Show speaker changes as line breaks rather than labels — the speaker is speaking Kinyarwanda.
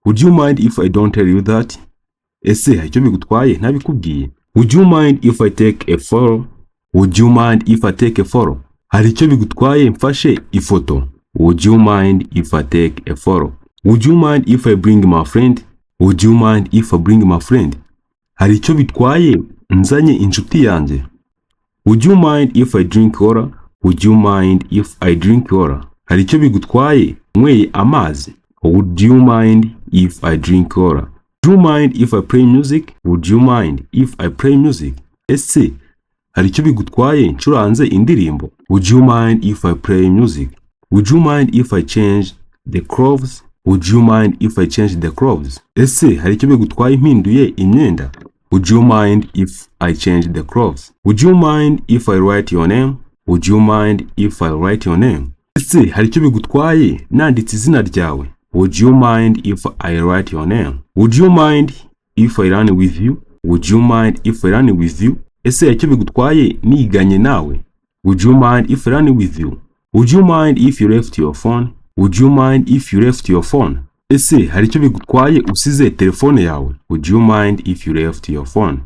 Would you mind if I don't tell you that? Ese hari icyo bigutwaye ntabikubwiye? Would you mind if I take a photo? Would you mind if I take a photo? Hari icyo bigutwaye mfashe ifoto? Would you mind if I take a photo? Would you mind if I bring my friend? Would you mind if I bring my friend? Hari icyo bitwaye nzanye inshuti yanjye? Would you mind if I drink water? Would you mind if I drink water? Hari icyo bigutwaye nyweye amazi? Would you mind if I drink water? Would you mind if I play music? Would you mind if I play music? Ese hari icyo bigutwaye ncuranze indirimbo? Would you mind if I play music? Would you mind if I change the clothes? Would you mind if I change the clothes? Ese hari icyo bigutwaye mpinduye imyenda? Would you mind if I change the clothes? Would you mind if I write your name? Would you mind if I write your name? Ese hari icyo bigutwaye nanditse izina ryawe? Would you mind if I write your name? Would you mind if I learn with you? Would you mind if I learn with you? Ese hari icyo bigutwaye niganye nawe? Would you mind if I learn with you? Would you mind if you left your phone? Would you mind if you left your phone? Ese hari icyo bigutwaye usize telefone yawe? Would you mind if you left your phone?